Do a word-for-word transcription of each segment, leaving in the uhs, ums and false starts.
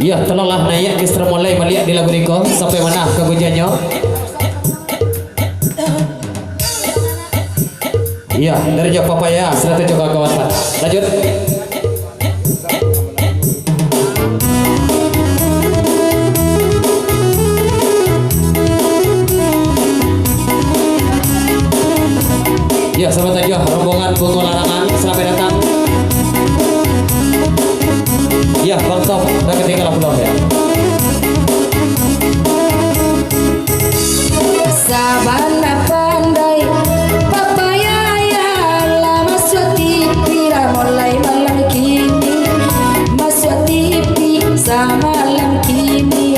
Yo, tolonglah naiak instrumen lai baliak di lagu niko, sampai ma ka gunjiangnyo. Yo, dari jo Papaya, sarato jo kawan-kawan. Lanjut. Yo, selamat datang jo rombongan Bungo Larangan, selamat datang. Yo, Bang Tom, dah katinggalan pulo, yo. Sabana pandai, Papaya, yo, lah masuak T V, lah mulai malam kini, masuak T V samalam kini.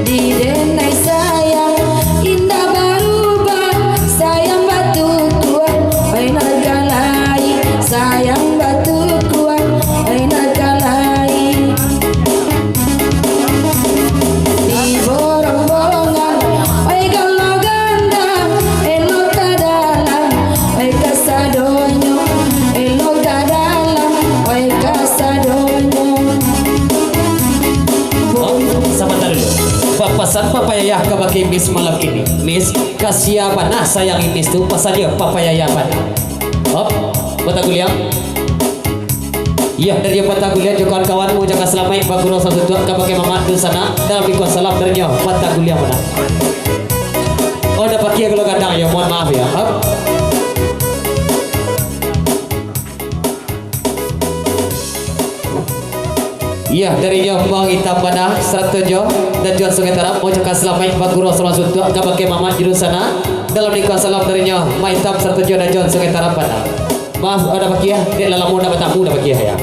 Di denai sayang indak barubah, sayang batukuak, oi nak ka lai, sayang batukuak, oi nak ka lai. Tibo rombongan, oi galo gandang, elok ka dalam, oi kasadonyo, elok ka dalam, oi kasadonyo. Oh, sabanta dulu. Papasan Papaya ka bakeh Miss malam kini. Miss, kasia bana sayang Miss tu, pasan jo Papaya bana. Hop, Batang Guliang. Yo, dari Batang Guliang jo kawan-kawan, mau ucapkan salamaik bagurau sasutuak ka bakeh mamak dunsanak. Dalam niko salam dari nyo, Batang Guliang mah. Oh, dah pakia galo gandang yo, mohon maaf yo. Hop. Yo, dari nyo Bang Itam Bana, sarato jo Dajuan Sungai Tarab, mau ucapkan salamaik bagurau sasutuak ka bakeh mamak dunsanak. Dalam niko salam dari nyo, Mak Itam sarato jo Dajuan Sungai Tarab Bana. Maaf, dah pakia, dek lah lamo dak batamu, dah pakia yo.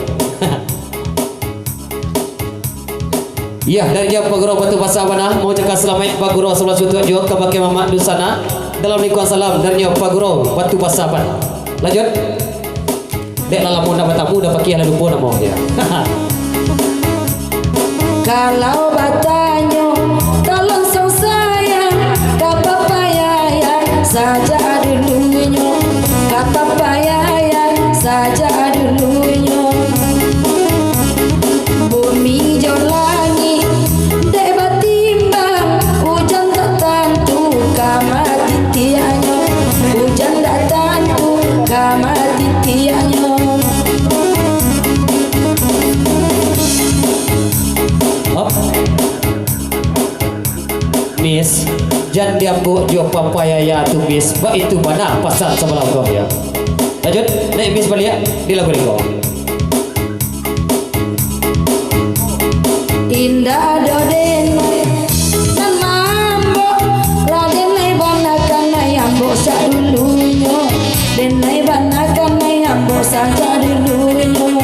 Yo, dari nyo Pagurau Batu Basah Bana, mau ucapkan salamaik Pagurau sasutuak juo ka bakeh mamak dunsanak. Dalam niko salam dari nyo Pagurau Batu Basah Bana. Lanjut. Dek lah lamo dak batamu, dah pakia lah lupo namo yo. Kalau batanyo, tolong song sayang, ka Papaya sajak dulunyo, ka Papaya sajak dulunyo. Bumi jo langik dek batimbang, ujan dak tantu ka mati tiaknyo, ujan dak tantu ka mati tiaknyo. Hop. Miss, jan diambuak jo Papaya tu, Miss. Baitu bana pasan samalam tu yo. Lanjut, naiak Miss baliak di lagu niko. Indak ado den nan maambuak, lah denai bana kanai ambuak sak dulunyo, denai bana kanai ambuak sajak dulunyo.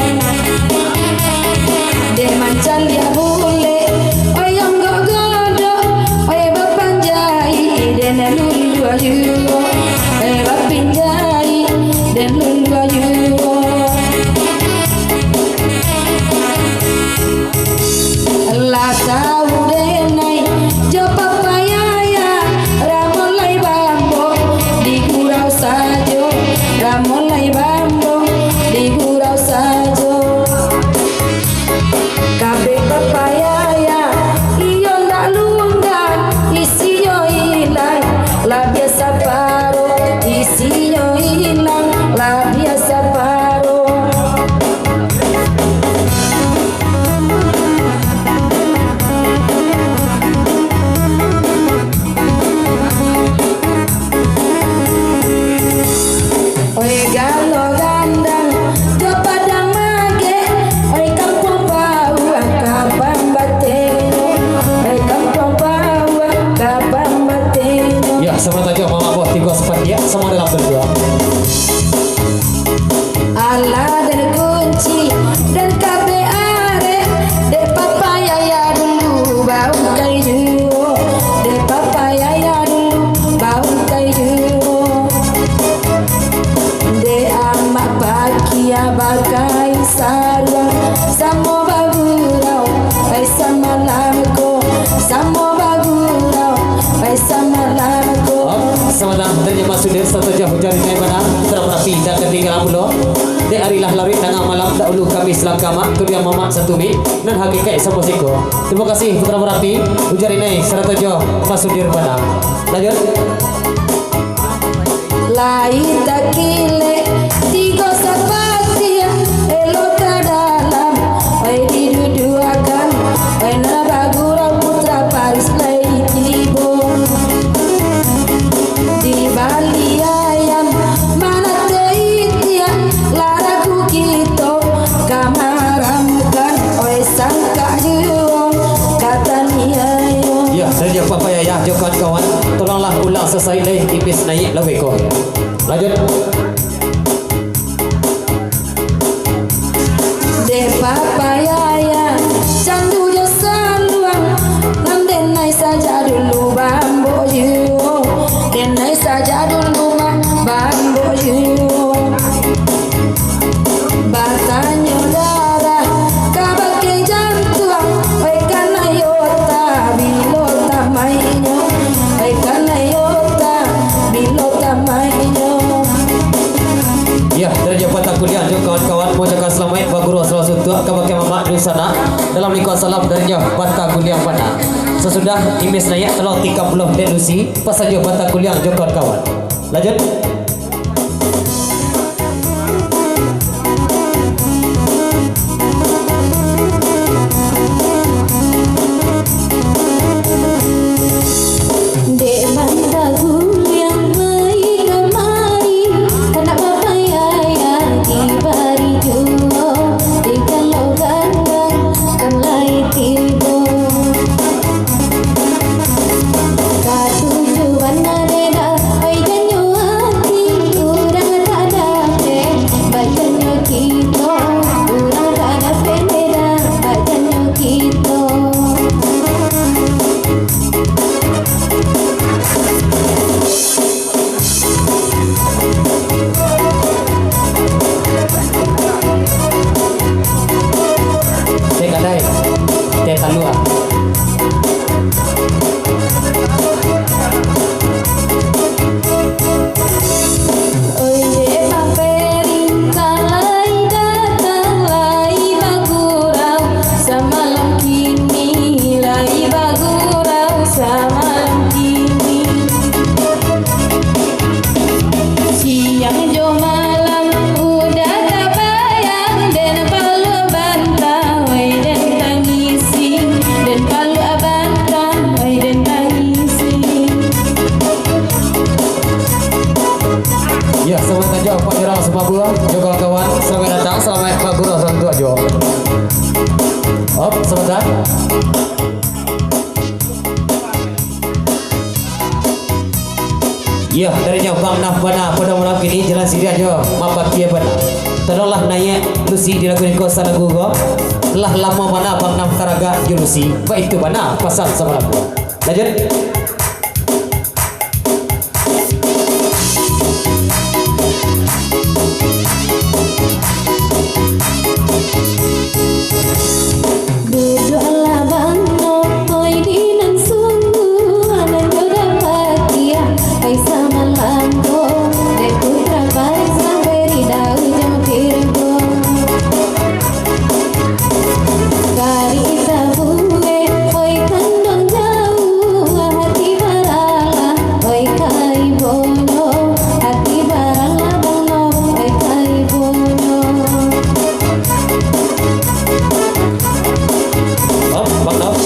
Dek mancaliak bulek, oi onggok godok, oi bapanjai, den lulua juo, oi bapinjai, den lulua juo. Lah tau denai jo Papaya, ramo lai bambo di gurau sajo, ramo lai bambo di gurau sajo. Kabek Papaya, iyo ndak lungga, isinyo ilang, labiah saparo, isinyo ilang, labiah saparo. Oi galo gandang jo padang magek, oi kampuang Pauah ka Pambatenyo, oi kampuang Pauah ka Pambatenyo. Yo, selamat datang jo mamak boh tigo sapandiak, samo dalam berjuang. Alah den kunci, den kabek arek, dek Papaya dulu baungkai juo, dek Papaya dulu baungkai juo. Dek amak pakia bakain saruang, samo bagurau, ai samalam ko, samo bagurau, ai samalam ko. Hop, selamat datang dari Mas Sudir, satu jam hujan di Naibana, terang rapi dan ketinggalan pulo. Ari lah laruik tangah malam, dahulu kami salangkah mak, kudiang mamak satumik, nan hakikaik samo siko. Tarimo kasih Putra Marapi, ujar inai sarato jo Mas Sudir Padang. Lanjut. Lai takilek tigo sapatiah, elok ka dalam, oi diduduakan, oi nan bagurau Putra Paris lai tibo. Di bali ayam, mana teh itiak, laraku kito ka maramukan, oi sangkak juo ka taniayo. Ya, dari Papa Yayah jo kawan-kawan, tolonglah ulang sasai lai, tipis naiak lagu iko. Lanjut. Dek Papa Yayah, candu jo saluang, nan denai saja dulu bambo juo, denai saja dulu mah bambo juo. Batanyo darah kabake jantuang, oi kanayo ta bilo tamainyo, oi kanayo ta bilo tamainyo. Ya, dari Patah Kuliang jo kawan-kawan, mau cakap salamaik baguru salah satu kabake mamak dunsanak. Dalam lingkup salam dari Patah Kuliang Patah. Sasudah imis naiak tolong tiga puluh delusi, pas sajo Patah Kuliang jo kawan-kawan. Lanjut. Dek banda guliang mai kamari, kandak bapayah di bari juo, di kalau gandang kan lai tibo. Katuju bana deda, oi janyo ati, urang tak dapek, bajanyo kito, urang tak dapek deda, bajanyo kito. Teh kadai, teh talua. Oye, Bang Peri, ka lai datang, lai bagurau, samalam kini lai bagurau, samalam kini. Siang jo malam udah tabayang, den paluah bantah, wai den tangisi, den paluah bantah, wai den tangisi. Ya, selamat saja Pak Jerang Sumabua, jo kawan-kawan, selamat datang, selamat Pak Guru, selamat tuak jo. Op, sebentar. Iyo, dari nyo Bang Naf bana pado malam kini, jalan siriah jo mapakia bana. Tolonglah naiak Lucy di lagu niko salagu ko. Lah lamo bana Bang Naf taragak jo Lucy, baitu bana pasan samalam ko. Lanjut. Duduaklah Bang Nop, oi di nan sungguah, nan jo dapatiah, oi samalam ko, dek Putra Paris sampai di Dawi jo Pirgo. Kari tabuek, oi kandang jauah, hati baralah, oi ka ibonyo, hati baralah Bang Nop, oi ka ibonyo. Op, Bang Nop.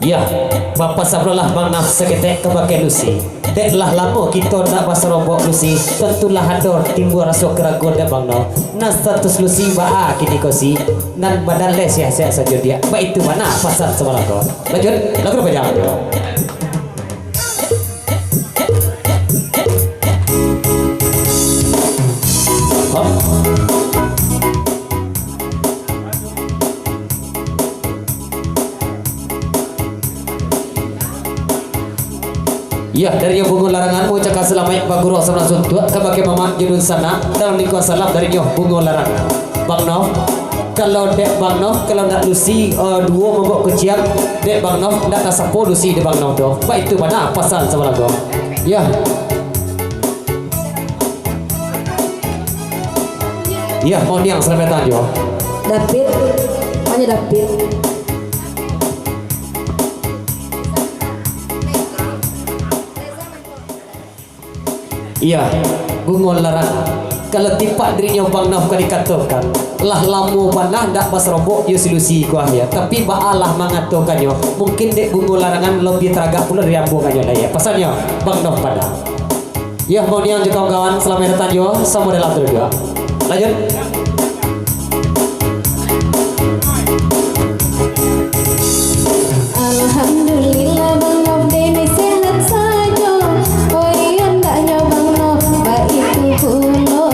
Yah, bapasan pulolah Bang Naf saketek kabake Lucy. Dek lah lamo kito ndak basarombok Lucy, tantulah ado timbua raso karaguan dek Bang Naf. Nan status Lucy baa kini ko si, nan badan lai sehat-sehat sajo diak. Baitu bana pasan samalam ko. Lanjut, lagu panjang. Yah, dari Bungo Larangan, ucapkan salamaik baguru sanak suntuak kabake mamak jo dunsanak, dalam lingkuang salam dari nyo Bungo Larangan. Bang Nov. Kalau dek Bang Noh, kalau ndak Lucy, eh, duo mambao kuciang, dek Bang Noh, ndak tasapo Lucy dek Bang Noh tu. Baitu bana pasan sabalago. Yah. Yah, Moniang, salamaik datang juo. David, hanya David. Iya, Bungo Larang. Kalau tipak dirinyo Bang Noh ka dikatokan, lah lamo bana ndak basarombok jo si Lucy ko ah, ya. Tapi baa lah mangatokannyo, mungkin dek Bungo Larangan labiah taragak pulo dari ambo kanyo lah, ya. Pasannyo, Bang Noh Padang. Yah, Moniang jo kawan-kawan, salamaik datang juo, samo dalam tu juo. Lanjut. Alhamdulillah, Bang Nov dek ni sehat sajo. Oi, andaknyo Bang Nov baitu pulo,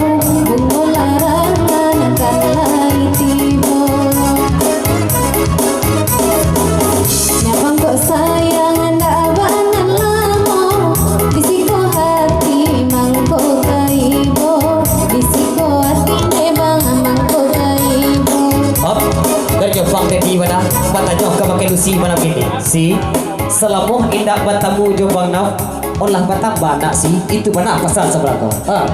Bungo Larangan kan lai tibo. Nyo mangko sayang ndak bana lamo, di siko hati mangko ka ibo, di siko hati dek Bang mangko ka ibo. Hop, dari Jepang tadi bana, batanyo ka pakai Lucy malam kini. Si, salamo indak batamu jo Bang Nov, olah batambah nak si, itu bana pasan sabalago. Ha.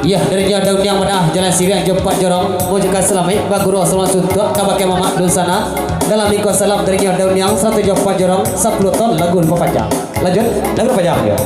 Yah, dari nyo Daun Niang Madah, Jalan Siriang jo Pat Jorong, maujukan salamaik baguru salam suntuak ka bakeh mamak dunsanak. Dalam iko salam dari nyo Daun Niang sarato jo Pat Jorong, sapuluah ton lagu dipapanjang. Lanjut, lagu dipapanjang yo.